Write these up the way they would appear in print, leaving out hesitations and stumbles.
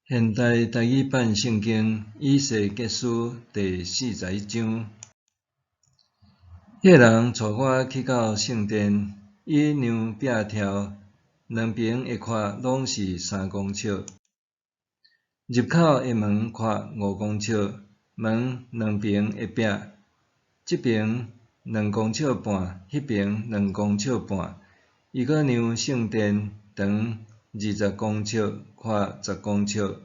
現代台語版聖經以西結書第41章。彼个人帶我去到聖殿，伊量壁條，兩爿的闊攏是3公尺。入口的門闊5公尺，門兩爿的壁，這爿2公尺半，彼爿兩公尺半。伊閣量聖殿長20公尺，闊10公尺。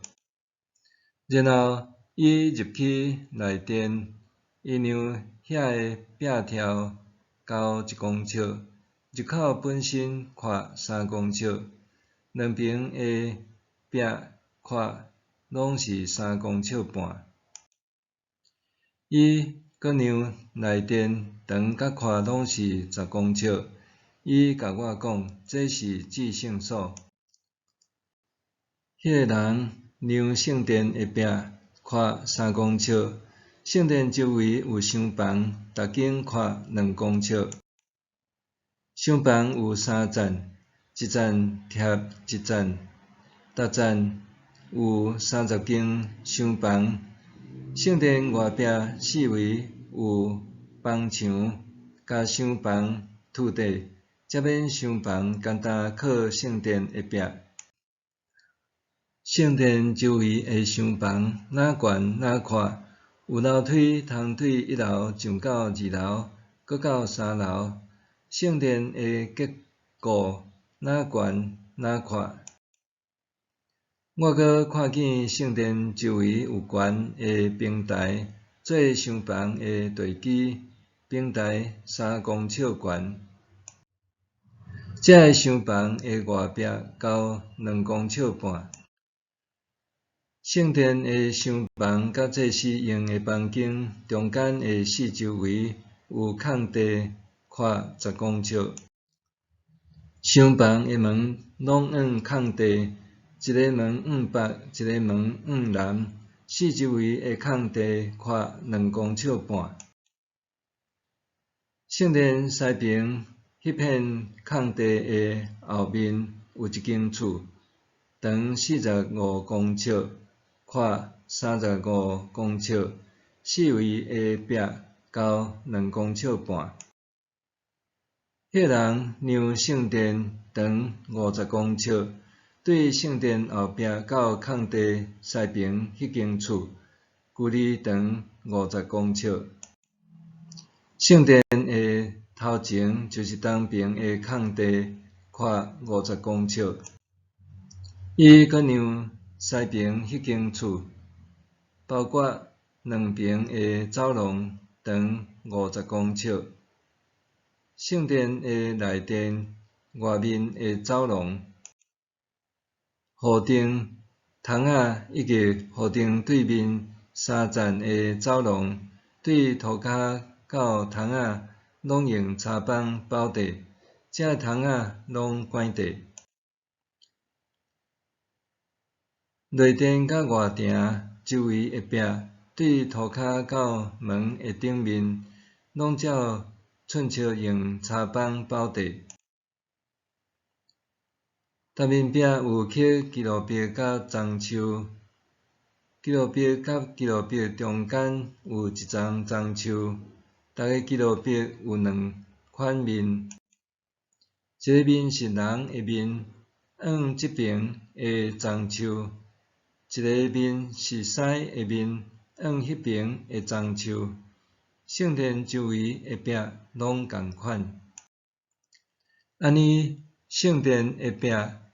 然後伊入去內殿，伊量遐的壁條高1公尺，入口本身闊3公尺，兩爿的壁闊攏是3公尺半。伊閣量內殿長佮闊攏是10公尺。伊共我講，這是至聖所。彼个人量聖殿的壁闊3公尺，聖殿周圍有廂房，逐間闊2公尺。廂房有三層，一層貼一層，逐層有30間廂房。聖殿外壁四圍有房牆，共廂房塗地，才免廂房干焦靠聖殿的壁。聖殿周圍的廂房若懸若闊，有樓梯通對一樓上到二樓，閣到三樓。聖殿的結構若懸若闊。我閣看見聖殿周圍有懸的平台，做廂房的地基，平台3公尺懸。這个廂房的外壁高2公尺半。聖殿的廂房佮祭司用的房間中間的四周圍有空地，闊10公尺。廂房的門攏向空地，一个門向北，一个門向南，四周圍的空地闊2公尺半。聖殿西爿彼片空地的後面有一間厝，長45公尺，闊35公尺，四圍的壁高2公尺半。彼人量聖殿長50公尺，對聖殿後壁到空地西爿彼間厝，距離長50公尺。聖殿的頭前就是東爿的空地，闊50公尺。伊閣量西爿彼間厝，包括兩爿的走廊，長五十公尺。聖殿的內殿外面的走廊，雨頂窗仔以及雨頂對面三層的走廊，對塗跤到窗仔攏用柴枋包地，這窗仔攏關地。內殿佮外埕周圍的壁，對塗跤到門的頂面，攏照寸尺用柴枋包地。逐面壁有刻基路伯佮樟樹，基路伯佮基路伯中間有一叢樟樹，逐个基路伯有兩款面，一个面是人的面，向這爿的樟樹；一个面是獅的面，向彼爿的樟樹。聖殿周圍的壁攏仝款。按呢，聖殿的壁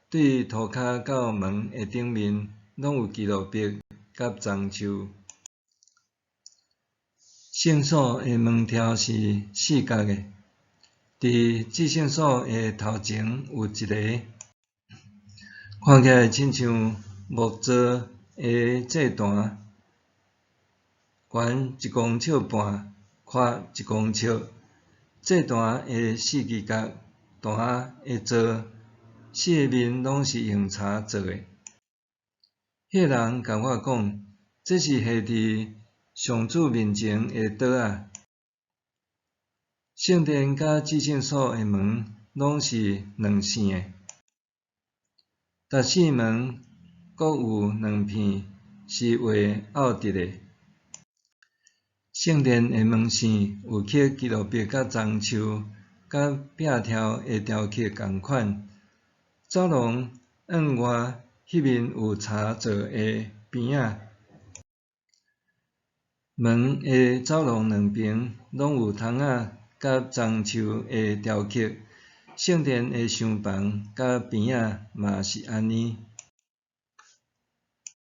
對塗跤到門的頂面，攏有基路伯佮樟樹。聖所的門柱是四角的，佇至聖所的頭前有一个，看起來親像木做的祭壇，懸1公尺半，闊1公尺。祭壇的四支角，壇的座，四个面攏是用柴做的。彼个人共我講，這是下佇上主面前的桌仔。聖殿佮至聖所的門攏是兩扇的，逐扇門閣有兩片是畫拗直的。聖殿的門扇有刻基路伯佮樟樹佮篾條的雕刻仝款。走廊向外彼面有柴做的邊仔。門的走廊兩爿攏有窗仔佮樟樹的雕刻。聖殿的廂房佮邊仔嘛是按呢。